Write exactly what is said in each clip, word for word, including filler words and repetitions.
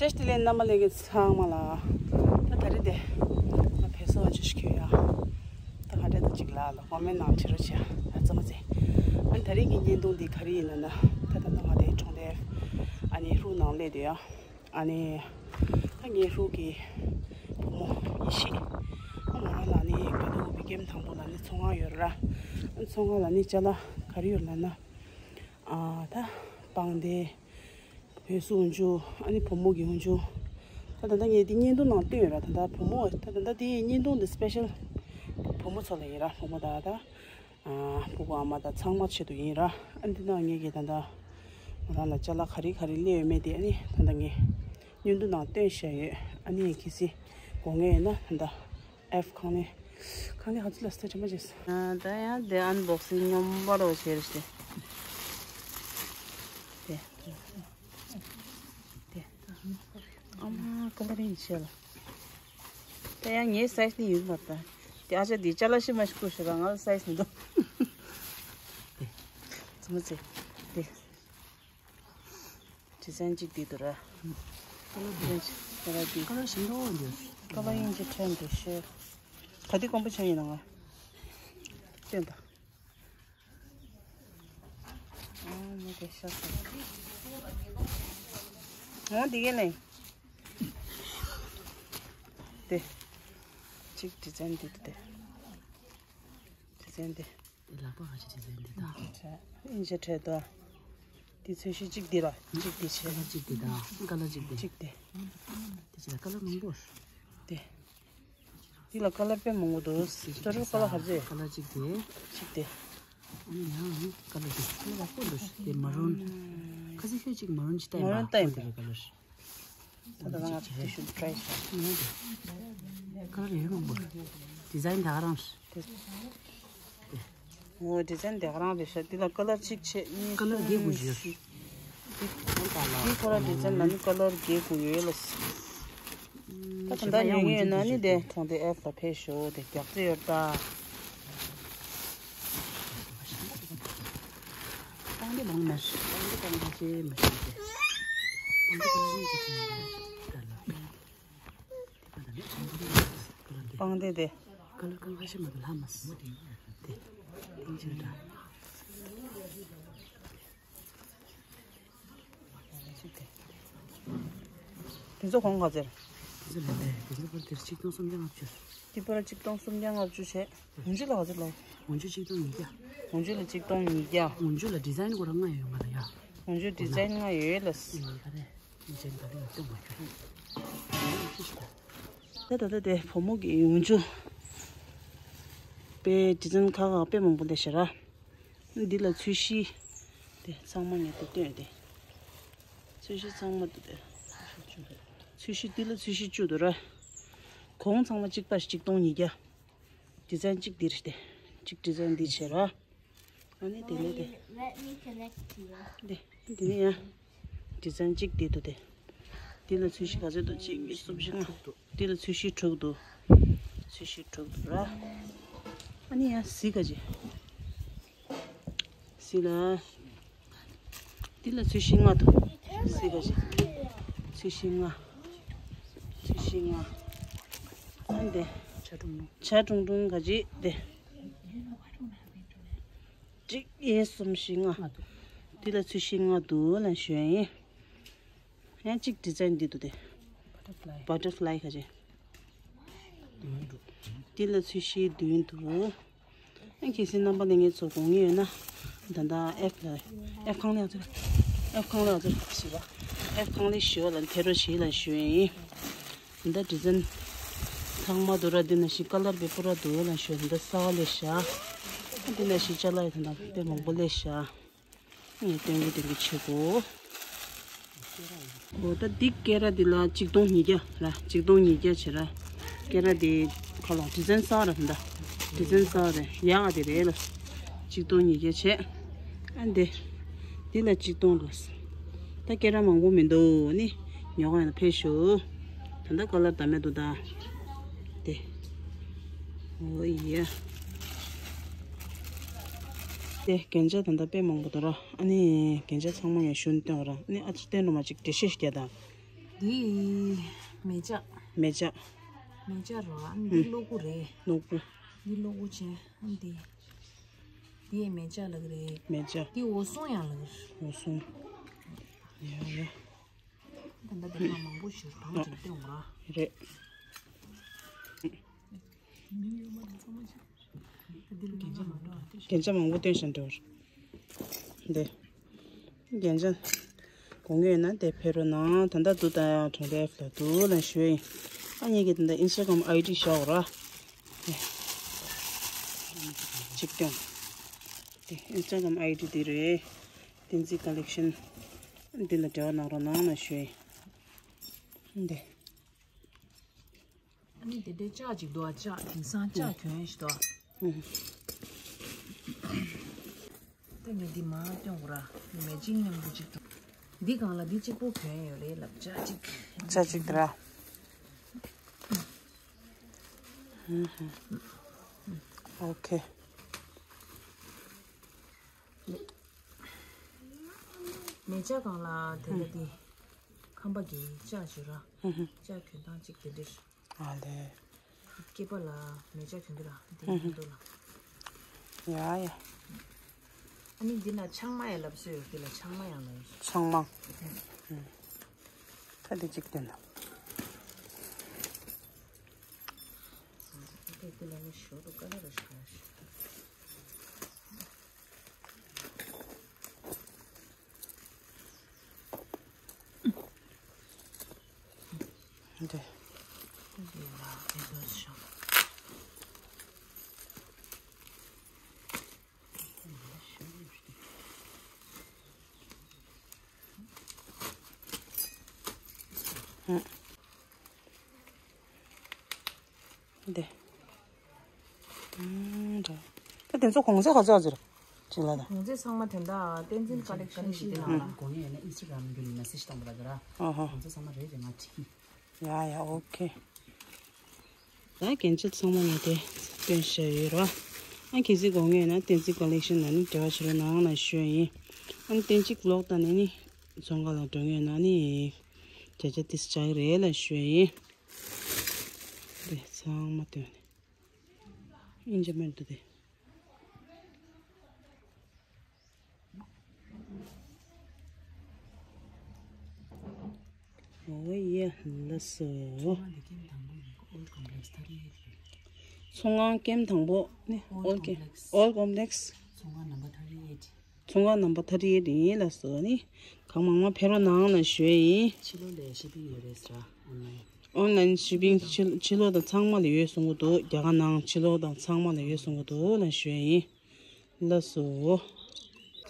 བཀྲ་ཤིས་བདེ་ལེགས་རྣམ་པ་ལྷན་རྒྱས་ཚང་མ་ལ། ད་ད་རེས་དེ་ང་བལ་སོ་འོ་ཅུ་ཞིག་ཁྱོད་ཡ། ད་ག་འདྲ་འདུག་ཅིག་ལ་ལ་ཀོ་མེན་ནང་བྲིས་རོགས་བྱས། ད་ཙམ་མ་ཟད། ཨ་ནི་ད་རེས་ཀྱི་བརྙན་ཐུང་འདི་ག་རེ་ཡིན་ན་ན། ད་ད་ད་ང་དེ་གྲོང་སྡེ་ཨ་ནི་ཧྲུའུ་ནང་སླེབས་དུས་ཡ། ཨ་ནི་ད་ངའི་ཧྲུའུ་གི་བུ་མོ་ཡེ་ཤེས། ཨ་མོ་རང་ལ་ནི་བོད་དུ་བི་ཀེམ་དང་པོ་ལ་ནི་ཚོང་ཁང་ཡོད་ར། ཨ་ཚོང་ཁང་ལ་ནི་ཅ་ལག་ག་རེ་ཡོད་ལ་ན། ཨ་ད་པང་གདན། བོད་སོ་འོ་ཅུ། ཨ་ནི་བུ་མོ་གི་འོ་ཅུ། ད་ད་ལྟ་ངས་འདི་བརྙན་ཐུང་ནང་བཏོན་ཡོད་ར། ད་ལྟ་བུ་མོ་ད་ད་ལྟ་འདི་བརྙན་ཐུང་འདི་སི་པེ་ཤལ་བུ་མོ་ཚོ་ལ་ཡིན་ར། བུ་མོ་ད་ད་ཨ་ཕྲུ་གུ་ཨ་མ་དང་ཚང་མ་ཆེད་དུ་ཡིན་ར། ཨ་འདི་ནང་ངས་ཀྱི་ད་ད་ང་རང་ལ་ཅ་ལག་ག་རེ་ག་རེ་སླེབས་ཡོད་མེད་དེ་ཨ་ནི་ད་ད་ངས་བརྙན་ཐུང་ནང་བཏོན་བཞག་ཡོད། ཨ་ནི་གལ་སྲིད་དགོས་ངེས་ཡོད་ན་ད་ད་ཨེབ་ཁང་ནས། ཁང་ནས་ཧ་ཚུ་ལ་སྟ་ཅི་མ་བྱེད། ད་ཡང་དེ་ཨན་བོག་སིང་སྙོམས་པ་རོ་བྱེད་རེད་དེ། དེ། དེ། ཨ་མ་ཀ་ལ་རིང་བྱེད་ལ། དེ་ཡང་ངའི་སའི་ཛི་ནི་ཡོད་མ་རེད་ད། དེ་ཨ་ཅག་དེ་ཅ་ལག་ཤི་མ་ཤི་ཁུ་ཤི་ར་ང་ལ་སའི་ཛི་ནི་འདུག་དེ། ཙི་མ་ཙི། དེ། ཌི་ཛའིན་གཅིག་འདི་འདུག་ར། ཀ་ལར་འདི། ཀ་ལར་འདི། ཀ་ལར་ཞིམ་པོ་འདུག་ཀ་ལར་དབྱིན་ཇི་ཁྲལ་འདུག་ཤེས། ག་དུས་ཀོང་པོ་ཆ་ཡིན་ན་ང་། སྟོན་དང་། ཨ་མོ་དེ་ཤ་ཚ། ཨོ་འདི་གས་ནས། དེ། གཅིག་ཌི་ཛའིན་འདི་འདུག་དེ། ཌི་ཛའིན་འདི། དེ་ལག་པ་ཁ་ཤས་ཅིག་ཟེར་འདི་དང་། ཨིན་ཇི་ཁྲལ་དོ། དེ་ཚོས་ཤིག་གཅིག་འདི་ར་གཅིག་འདི་ཆེ། ཀ་ལར་གཅིག་འདི་དང་ཀ་ལར་གཅིག་འདི། གཅིག་དེ། དེ་ཅི་ལ་ཀ་ལར་མང་པོ། དེ། འདི་ལ་ཀ་ལར་དཔེ་མང་པོ་འདུག་ཏོ་རུ་ཀ་ལར་ག་ཚོད། ཀ་ལར་གཅིག་དེ། གཅིག་དེ། ཨ་ནི་ཡང་ཀ་ལར་དེ་ཀ་ལར་ཡག་པོ་འདུག་དེ་མ་རུན། ཁ་སང་ཁྱོད་གཅིག་མ་རུན་ཅིག་ལྟ་ཡིན་པ། མ་རུན་ལྟ་ཡིན་པ། དེ་ཀ་ལར། ད་ལྟ་ང་དེ་ཤུ་ཊི་རའི་བྱས། ཀ་ལར་ཡོད་མང་པོ། ཌི་ཛའིན་ད་ག་རང་། འོ་ཌི་ཛའིན་དེ་ག་རང་རེད་ཤག་འདི་ལ་ཀ་ལར་གཅིག་བྱས་གཉིས། ཀ་ལར་བརྒྱད་དགུ་ཡོད། འདི་ཁོ་ར་ཌི་ཛའིན་ལ་ནི་ཀ་ལར་བརྒྱད་དགུ་ཡོད་ལ། ད་ད་ལྟ་ཉོ་མཁན་ཡོད་ན་ནི་དེ་གྲོང་སྡེ་ཨེབ་ལ་ཕེབས་ཤོག་དེ་རྒྱག་རྩེ་ཡོད་ད། སྤང་སྡེ་ལོང་མེར། སྤང་སྡེ་སྤང་སྡེ་ཅེས་མ་ཤེས་ཏེ། སྤང་སྡེ་སྤང་སྡེ་ཅེས་མ་ཤེས་ཏེ། སྤང་སྡེ་དེ། ཀ་ལར་ཀ་ལར་ཤ་མ་དུ་ལྷ་མ་སི། དེ། དེ་ཅི་འདྲ། དེ་ཚོ་གོང་ག་ཚོད། དེ་ཚོ་ལས་པས་དེ་ཚོ་པར་དེར་ཆིག་སྟོང་སུམ་བརྒྱ་ལྔ་བཅུ། དེ་པར་ཆིག་སྟོང་སུམ་བརྒྱ་ལྔ་བཅུ་བྱས། འོན་ཇུ་ལ་ག་ཚོད་ལོ། འོན་ཇུ་ཆིག་སྟོང་ཉིས་བརྒྱ། འོན་ཇུ་ལ་ཆིག་སྟོང་ཉིས་བརྒྱ། འོན་ཇུ་ལ་ཌི་ཛའིན་སྐོར་ལྔ་ཡོད་ང་ལ་ཡ། འོན་ཇུ་ཌི་ཛའིན་ལྔ་ཡོད་ལ། ཨེ་ག་རེ། ཌི་ཛའིན་ག་རེ་ཡོད་སྟོན་མ་ཁྱོད། ད་ད་ད་དེ་བུ་མོ་གི་འོན་ཇུ། དཔེ་ཌི་ཛའིན་ཁ་ཁ་དཔེ་མང་པོ་འདི་ཤེས་ར། འདི་ལ་ཚོས་གཞི། དེ་ཚང་མ་ངས་དེ་སྟོན་ཏེ། ཚོས་གཞི་ཚང་མ་དེ། ཚོས་གཞི་འདི་ལ་ཚོས་གཞི་བཅུ་འདུག་ར། གོང་ཚང་མ་གཅིག་པ་གཅིག་སྟོང་ཉིས་བརྒྱ། ཌི་ཛའིན་གཅིག་འདི་རེད་དེ། གཅིག་ཌི་ཛའིན་འདི་བྱས་ར། ཨ་ནི་དེ་ནས་དེ། Let me connect to you. དེ་འདི་ནས་ཡང་། ཌི་ཛའིན་གཅིག་འདི་འདུག་དེ། འདི་ལ་ཚོས་གཞི་ག་ཚོད་འདུག་གཅིག་གཉིས་གསུམ་བཞི་ལྔ། འདི་ལ་ཚོས་གཞི་དྲུག་འདུག་ཚོས་གཞི་དྲུག་འདུག་ར། ཨ་ནི་ཡང་གཟི་ག་ཅི། གཟི་ལ། འདི་ལ་ཚོས་གཞི་ལྔ་འདུག་གཟི་ག་ཅི། ཚོས་གཞི་ལྔ། ཚོས་གཞི་ལྔ། ཨ་འདི། བྱ་གྲུང་གྲུང་། བྱ་གྲུང་གྲུང་ག་ཅི་དེ། གཅིག་གཉིས་གསུམ་བཞི་ལྔ། འདི་ལ་ཚོས་གཞི་ལྔ་འདུག་ལ་ཞུ་ཡ་ཡིན། ཡང་གཅིག་ཌི་ཛའིན་འདི་འདུག་དེ། བ་ཊར་ཕ་ལའི། བ་ཊར་ཕ་ལའི་ག་ཅི། འདི་ལ་ཚོས་གཞི་བདུན་འདུག་ཨ་གལ་སྲིད་རྣམ་པ་ལྷན་རྒྱས་ཚོ་དགོས་ངེས་ཡོད་ན། ད་ལྟ་ཨེབ་ལ། ཨེབ་ཁང་ལ་ཚུར། ཨེབ་ཁང་ལ་ཚུར་ཞིག་པ། ཨེབ་ཁང་ལ་ཞུ་བ་ལ་འཐེན་རོགས་བྱེད་ལ་ཞུ་ཡ་ཡིན། ད་ལྟ་ཌི་ཛའིན་ཚང་མ་འདུག་ར། འདི་ན་ཞིག་ཀ་ལར་བེ་པོ་ར་འདུག་ལ་ཞུ། ད་ལྟ་གསར་པ་སླེབས་ཤག་འདི་ན་ཞིག་ཅ་ལག་ཡོད་ད་ལྟ་དཔེ་མང་པོ་སླེབས་ཤག་ངས་སྟོན་གི་སྟོན་གི་བྱེད་དགོས། འོ་ད་འདི་ཀེ་ར་འདི་ལ་ཆིག་སྟོང་ཉིས་བརྒྱ་ར། ཆིག་སྟོང་ཉིས་བརྒྱ་བྱེད་ར། ཀེ་ར་འདི་ཁ་ལ་ཌི་ཛའིན་གསར་ར་ད། ཌི་ཛའིན་གསར་རེད། ཡག་ག་དེ་རེད་ལ། ཆིག་སྟོང་ཉིས་བརྒྱ་བྱེད། ཨ་འདི། འདི་ལ་ཆིག་སྟོང་ར། ད་ཀེ་ར་མང་པོ་མི་འདུག་ནི། ཉོ་ག་ཡང་ཕེབས་ཤོག་ད་ལྟ་ཀ་ལར་ད་མེད་འདུག་ད། དེ། འོ་ཡ། དེ་རྒྱན་ཆ་ད་ལྟ་དཔེ་མང་པོ་འདུག་ར། ཨ་ནི་རྒྱན་ཆ་ཚང་མ་ཡང་ཞུན་སྟོན་ར། ཨ་ནི་ཨ་ཅི་སྟོན་ར་མ་ཅིག་འགྲེལ་བཤད་རྒྱག་དང་། འདི་མེ་ལྕགས། མེ་ལྕགས། མེ་ལྕགས་རོ། ཨ་ནི་འདི་ཨུ། གློག་སྒུ་རེད། གློག་སྒུ། འདི་གློག་སྒུ་ཅན། ཨ་ནི་འདི། འདི་ཡང་མེ་ལྕགས་ལབ་ཀྱི་རེད། མེ་ལྕགས། འདི་འོད་སྲུང་ཡང་ལབ་ཀྱི་རེད། འོད་སྲུང་། ཡ་ཡ། ད་ལྟ་དེ་མ་མང་པོ་ཞིག་གྲངས་ཅིག་སྟོན་འོང་ར། རེད། རྒྱན་ཆ་མང་པོ་སྟོན་བཞིན་འགྲོ། འདི། རྒྱན་ཆ་གོ་ངེས་ཡོད་ན་དེ་ཕེབས་རོགས་གནང་། ད་ལྟ་འདུག་ད་གྲོང་རྡལ་ལ་འདུག་ལ་ཞུ་ཡིན། ཨ་ངེད་ཀྱི་ད་ལྟ་ཨིན་སི་ཊ་གྷ་རམ་ཨའི་ཌི་ཤོག་ར། གཅིག་སྟོན། དེ་ཨིན་སི་ཊ་གྷ་རམ་ཨའི་ཌི་འདི་རེད། བསྟན་འཛིན་ཀ་ལེག་ཤན། འདི་ལ་འབྲེལ་བ་གནང་རོགས་གནང་ལ་ཞུ་ཡིན། འདི། ཨ་ནི་དེ་འདྲའི་ལྕགས་ཅིག་འདུག་ཨ། ལྕགས་དེང་སང་ལྕགས་གྱོན་ཞིག་འདུག་ཨ། ཨུ། ད་ངས་འདི་མར་སྟོན་དགོས་ར། མེ་ཅིང་མཉམ་དུ་ཅིག་འདུག་འདི་སྒང་ལ་འདི་གཅིག་པོ་གྱོན་ཡོད་རེད་ལབ། ལྕགས་ཅིག་ལྕགས་ཅིག་འདི་ར། ཨུ་ཧུ། ཨོ་ཁེ། མེ་ལྕགས་སྒང་ལ་དེ་འདྲ་འདི། ཁམས་པ་གི་ལྕགས་ཅིག་ར། ཨུ་ཧུ། ལྕགས་གྱོན་སྟངས་ཅིག་དེ་འདྲ། ཨ་ལས། སྐེད་པ་ལ་མེ་ལྕགས་གྱོན་གྱི་ར། དེ་ཧུམ་ཧུམ། འདུག་ལ། ཡ་ཡ། ཨ་ནི་འདི་ན་ཆང་མ་ཡང་ལབ་སྲོལ་ཡོད་ཀྱི་ལ། ཆང་མ་ཡང་ལབ། ཆང་མ། ཧུམ། ད་འདི་གཅིག་སྟོན་ན། ཨ་ཏེ་འདི་ལ་ནི་ཞོ་དུ་ཀ་ལ་ར་ཤ་ཤ། འདི། འདི། ཨང་། འདྲ། ད་དེ་ཚོ་གོང་ཚད་ག་ཚོད་ཟེར། ཅིག་ལ་ད། གོང་ཚད་ཚང་མ་དེ་འདྲ་བསྟན་འཛིན་ཀ་ལེག་ཤན་ཞིག་དེ་ནང་ལ། གོང་ཡས་ན་ཨིན་སི་ཊ་གྷ་རམ་བརྒྱུད་ནས་མེ་སེ་ཇི་བཏང་པ་ལ་ཟེར་ར། ཨ་ཧ། གོང་ཚད་ཚང་མ་རེད་རེད་ང་དྲིས། ཡ་ཡ། ཨོ་ཁེ། ད་རྒྱན་ཆ་ཚང་མ་ནས་དེ་སྟོན་བཞག་ཡོད་ར། ཨ་གལ་སྲིད་དགོས་ངེས་ན་བསྟན་འཛིན་ཀ་ལེག་ཤན་ནང་ནས་འབྲེལ་བ་བྱེད་རོགས་གནང་ལ་ཞུ་ཡ་ཡིན། ཨ་ནི་བསྟན་འཛིན་ཝི་ལོག་དང་ནས་ནི་ཚོང་ཁང་ལ་འགྲོ་ངེས་ན་ནི་བརྒྱ་ཆ་ཏིས་ཆག་གི་རེད་ལ་ཞུ་ཡ་ཡིན། དེ་ཚང་མ་སྟོན་ནས། ཨིན་ཇི་མེན་དུ་དེ། ཨོ་ཡེ། ལགས་སོ། ཚོང་ཁང་ཀེམ་དང་པོ་ནི་ཨོལ་ཀེམ། ཨོལ་ཀོམ་པི་ལེགས། ཚོང་ཁང་ནམ་པར་ཐར་ཊི་ཨེཊ། ཚོང་ཁང་ནམ་པར་ཐར་ཊི་ཨེཊ་ཡིན་ལགས་སོ། ནི་གང་མང་མང་ཕེབས་རོགས་གནང་ལ་ཞུ་ཡ་ཡིན། ཕྱི་ལོགས་ལ་ཤི་པིང་ཡོད་རེད་ཟེར། ཨོན་ལན། ཨོན་ལན་ཤི་པིང་ཕྱི་ཕྱི་ལོགས་དང་ཚང་མ་ལ་ཡོད་གསུང་གི་འདུག་རྒྱ་གར་ནང་ཕྱི་ལོགས་དང་ཚང་མ་ལ་ཡོད་གསུང་གི་འདུག་ལ་ཞུ་ཡ་ཡིན། ལགས་སོ།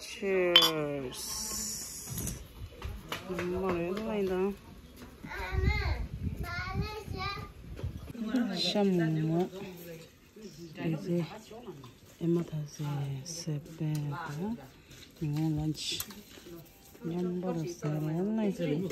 Cheers. མོ་རེ་ལ་ཡིན་དང་། ཤ་མོག་མོག་དེ་ཚེ་ཨེ་མ་ཐ་སེ་སེ་པན་དང་ཉིན་མོ་ལན་ཆི་མཉམ་པོ་ར་ཟེར་ལ་ཡིན།